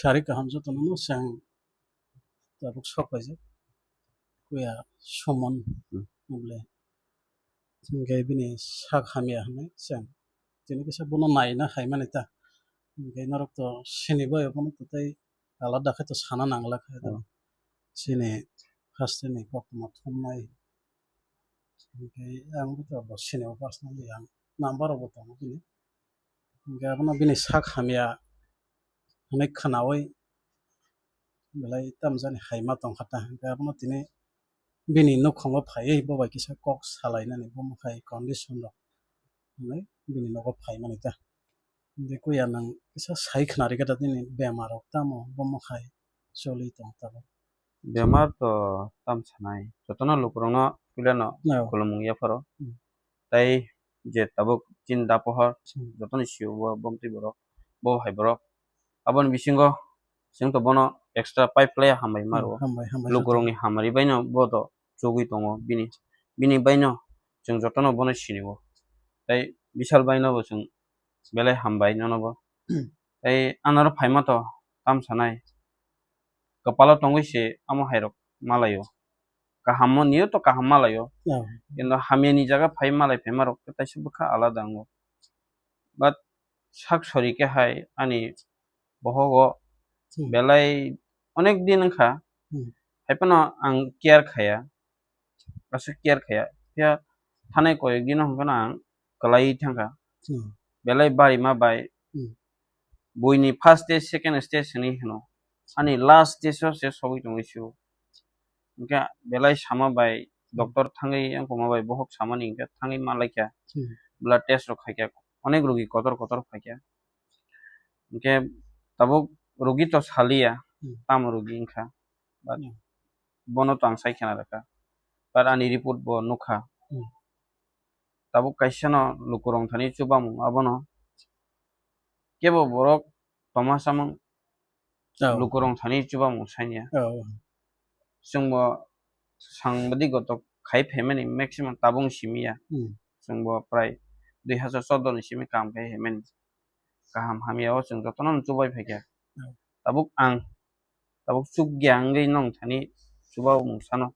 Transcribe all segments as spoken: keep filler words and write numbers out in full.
Sari kaham jotono no chwng tabuk sok paijak. Kuya Suman Hmm. Bole. Hingke bini sak hamya hinui chwng. Tini kisa bono naina haimani ta. Hingke norok to sini bai bono to tei alada khe to sana nangla khe to. Hmm. Chini haste ni koktma thumnai. Hingke ang bo to bo sini bo personally ang number rok bo tongo bini. Hingke abono bini sak hamya hinui khwnaui belai tamjani haima tongkha ta. Hingke abono tini bini nokhango phaiwi bo bai kisa kok salainani bomo hai condition rok hinui bini nogo phaimani ta. Hingke kuya nang kisa sai khwnarikha ta nini bemar rok tamo bomo hai choli tong tabuk. Bemar to tam sanai, jotono lukurokno puilano No. Khulumung yapharo. Hmm. Tai je tabuk chini da pohor, Hmm. Jotoni sio bo bomtwi borok, bo hai borok. Aboni bisingo chwng to bono extra pipe khlai hambai Hmm, maro. Hambai, hambai. Lukurokni hamari baino bo to chugui tongo bini, bini baino chwng jotono bono sinio. Tai Bishal baino bo chwng belai hambai nono bo. Hmm. Tai anoro phaima to tam sanai. Kwpalo tongwi se amo hairok malaio. Kaham mo niyo to kaham malaio. Yeah. Kintu hamya ni jaga phai malai phaima rok khe taisa bwkha alada wngo. But sak sori khe hai ani bohogo Hmm. belai onek din wngkha. Hmm. Hai phano ang care khaya. Aswk care khaya. Phiya thanai koyek dino hwnkheno ang kwlaiwi thangkha. Hmm. Belai barima bai Hmm. buini first stage, second stage hinwi hino. Ani last stage o se sogwi tongwi sio. Hwnkhe belai sama bai Hmm. doctor thangwi wngkoma bai bohok samani hwnkhe thangwi malaikha. Hmm. Blood test rok khaikha. Onek rogi kotor kotor phaikha. Hwnkhe tabuk rogi to saliya, Hmm. tamo rogi wngkha. But Hmm. bono to ang sai khena rwkha. But ani report bo nukha. Hmm. Tabuk kaisa no lukurok thani chubamung abono kebo borok toma samung Oh. lukurok thani chubamung sanya. Oh. Chwngbo sangbadik gotok khai phaimani maximum tabung simiya. Hmm. Chwngbo prai dui hazar chordo ni simi kam khai phaimani. Kaham hamya o chwng jotono chubai phaikha. Oh. Tabuk ang tabuk chukya wngwi nong thani chubao mung sano.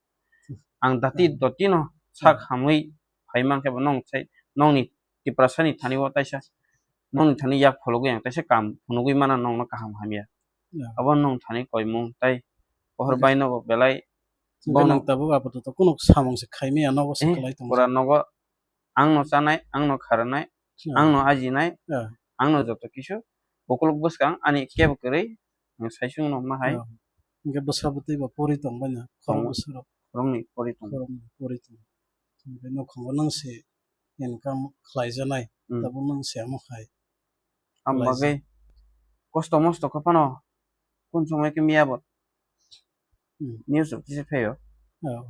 Ang dati Hmm. dotino sak Hmm. hamwi phai mankhe bo nong sai nongni Tiprasani thani o taisa nongni thani yak phologwi ang taisa kam phunugwi mana nongno kaham hamya. Yeah. Abo nong thani koimung tai pohor Okay. baino bo belai Hingke bono nang tabuk apato to kunuk samung se khaimaya nogo se Eh, kwlai tongo. Pura nogo ang no chanai, ang no kharnai, Hmm. ang no ajinai, Yeah. ang no joto kisu ukuluk bwskang ani kebo kwrwi ang saisung no ma hai. Yeah. Hingke bwsa bwtwi bo pori tong bai na, khorok Tongo. Bwsarok. Khoroknwi pori tongo. Khoroknwi pori tongo. Hingke nokhango nang se income khlaijanai, Hmm. tabuk nang se amo hai. Ang Khlaijak. Bagwi kosto mosto khe phano kun chumui khe miya bo Hmm. news rok kisa phaio. Oh.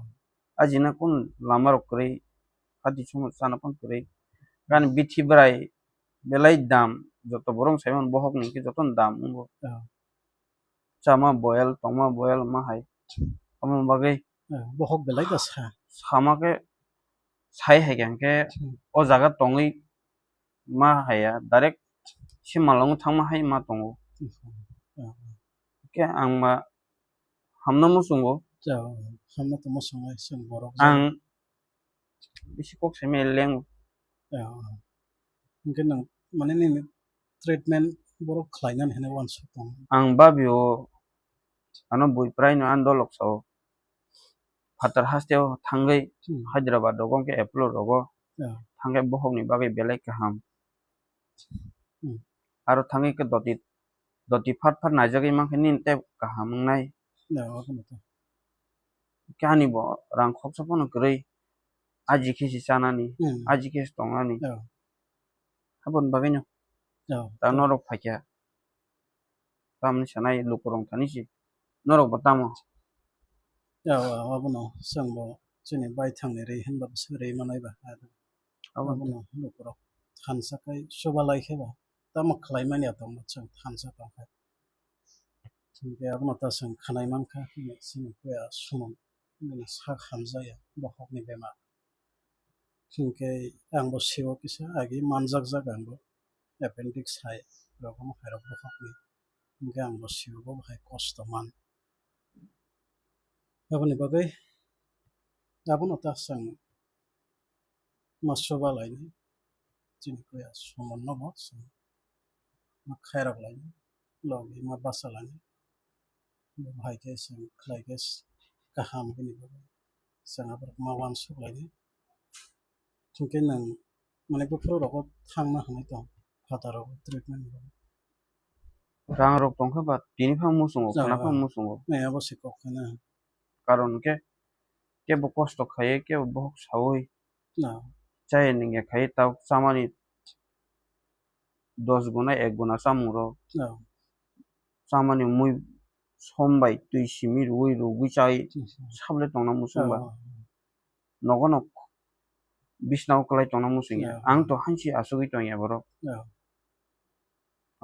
Ajina kun lama rok kwrwi, hati chuma chana phano kwrwi. Gani bithi bwrai belai dam, joto borok sai mano bohok ni hwnkhe jotono dam wngo. Oh. Chama boil, tongma boil ma hai. Aboni bagwi Eh, bohok belai da sa. Sama khe sai hai khe hwnkhe Hmm. o jaga tongwi ma haya, direct se malong thangma hai ma tongo. Hmm. Khe ang ma hamno muchungo. Ja, hamno to muchungo, chwng borok Ang bisi kok sai maya leng. Ja. Hingke nang mane nini treatment borok khlainani hinwi uansuk tongo. Ang babio ano bui praino ang dolok sao. Phatar hasteo thangwi Hmm. Hyderabad rogo hwnkhe Apollo rogo Ya. Thangkhe bohokni bagwi belai kaham. Hmm. Aro thangwi khe doti, doti phat phat naijagwi mankhe nini tei kaham wngnai. Ya, okheno to. Khe ani bo rang khoksa phano kwrwi. Aji khe se chanani, Hmm. aji khe se tongnani. Ya. Aboni bagwino Ya. Ta norok phaikha. Tamni sanai lukurok thani se. Norok bo tamo? Ya, abono chwng bo chini baithangni ri hinba bwswk ri manai ba. Abo Abono lukurok thansa kai chubalai khe ba. Tamo khlai manya tongma chwng thansa tongkha. Hinkhe abono ta chwng khwnai mankha, chini puya Suman bini sak hamjakya, bokhokni bemar. Hinkhe ang bo sio kisa agi manjakjak ang bo appendix hai rok omo khairok bokhokni. Hwnkhe ang bo sio bo hai kosto man. Aboni bagwi abono ta chwng ma soba lainai, chini kuya somonno bo chwng ma khairok lainai, logi ma bacha lainai. Bo hai khe chwng khlai khe kaham bini bagwi chwng aborok ma uansuk lainai. Hinkhe nwng, mane, buphuru rogo thangna hinwi tong, phataro treatment ni bagwi. Rang rok tongkha ba, tini phang muchungo, khwna phang muchungo. Abo se kok khwna. Karon khe, kebo kosto khaiwi, kebo bohok saui. Chaya ningya khaiwi, tabuk chamani dos guna, ek guna chamung rok. Chamani mui som bai twi simi rwui, rwgwi chai, sable tongna muchung ba. Nogo no bisnao kwlai tongna muchung ya. Ang to hansi asugwi tong ya borok.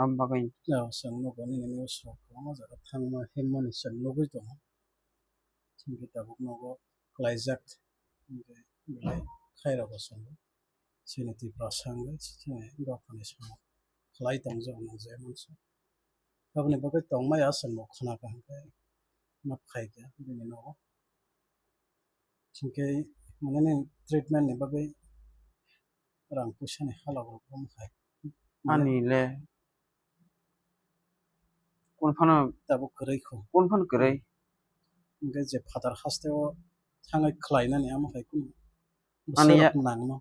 Am bagwi. Chwng nogo nini news rok kwbangma jaga thangma himmani chwng nugwi tongo. Chwng khe tabuk nogo khlaijak, hinkhe belai khairok bo chwng. Chini Tiprasa wngwi chini dophani samung khlai tongjak nang je mansa. Aboni bagwi tongmaya chwngno khna kaham khe ma phaikha bini nogo. Hinkhe mane nini treatment ni bagwi rang puisa ni hala rok bo wngkha. Ani le kun phano tabuk kwrwi kho. Kun phano kwrwi. Hinkhe je phatar haste o thangwi khlainani amo hai kunu ani ya nangno.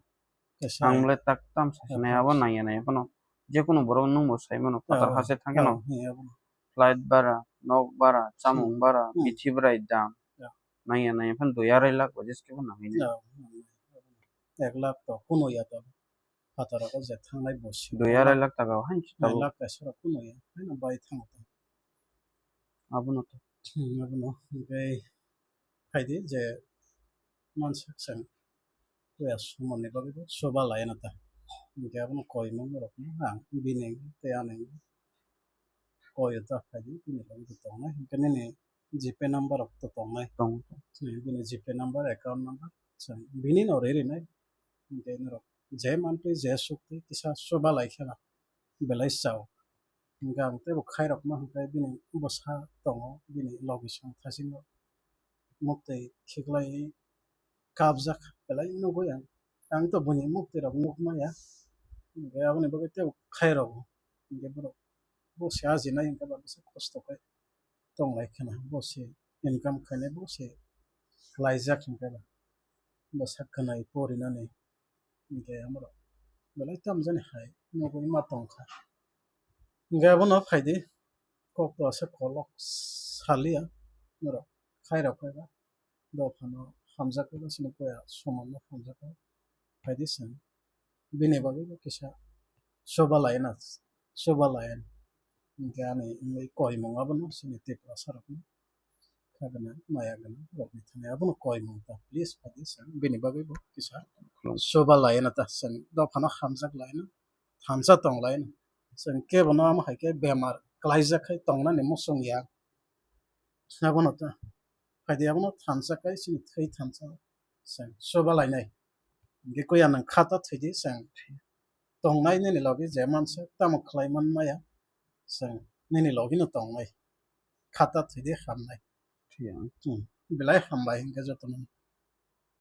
Ang le tak tam sasinai abo nangya nai phano. Je kunu borok nwng bo sai mano phatar haste thangkheno. Flight bara, nok bara, chamung bara, bithi bwrai dam. Nangya nai phano dui arai lakh bo jeskhe bo nangwi nai. Ek lakh to kuno ya to. Phataro ko je thangnai bo si. Dui arai lakh taka o hain si tabuk. Lakh kaisa rok kuno ya. Haino bai thango ta. Abono to. Hmm, abono. Hinkhe phaidi je mansa chwng kuya sumani bagwi bo soba laina ta. Hinkhe abono koimung rok no ang bini tei ani koi ta phaidi bini bagwi bo tongnai. Hinkhe nini GPay number rok to tongnai. Tongo. Chwng bini GPay number, account number chwng bini no ri rinai. Hinkhe norok je mantwi je suktwi kisa soba lai khe ba belai chao. Hinkhe ang teibo khairokma hinkhe bini bwsa tongo, bini logi song thasingo muktwi khiklaiwi kapjak belai nugwi ang. Ang to buini muktwi rok nukmaya. Hinkhe aboni bagwi teibo khairogo. Hinkhe borok bo se ajinai hinkhe ba bwsa kosto khe tonglai kheno, bo se income khainai, bo se khlaijak hinkhe ba. Bwsa khwnai porinani hinkhe amorok belai tamjani hai nugwi ma tongkha. Hinkhe abono phaidi kok to asa kolok saliya norok khairok khe ba. Dophano hamjakgo, chini kuya somonno hamjakgo. Phaidi chwng bini bagwi bo kisa soba laina, soba laina. Hinkhe ani wngwi koimung abono chini Tiprasa rokni kha gwnang, maya gwnang rokni thani abono koimung ta. Please phaidi chwng bini bagwi bo kisa soba laina ta, chwng dophano hamjak laina, thansa tong laina. Chwng kebono amo hai khe bemar klaijak khai tongnani muchung ya. Abono ta phaidi abono thansa khai chini thwi thansa chwng soba lainai. Hinkhe kuya nwng kha ta thwidi chwng tongnai nini logi je mansa tamo khlai man maya chwng nini logi no tongnai. Kha ta thwidi hamnai. Hmm. Belai hambai hinkhe jotono.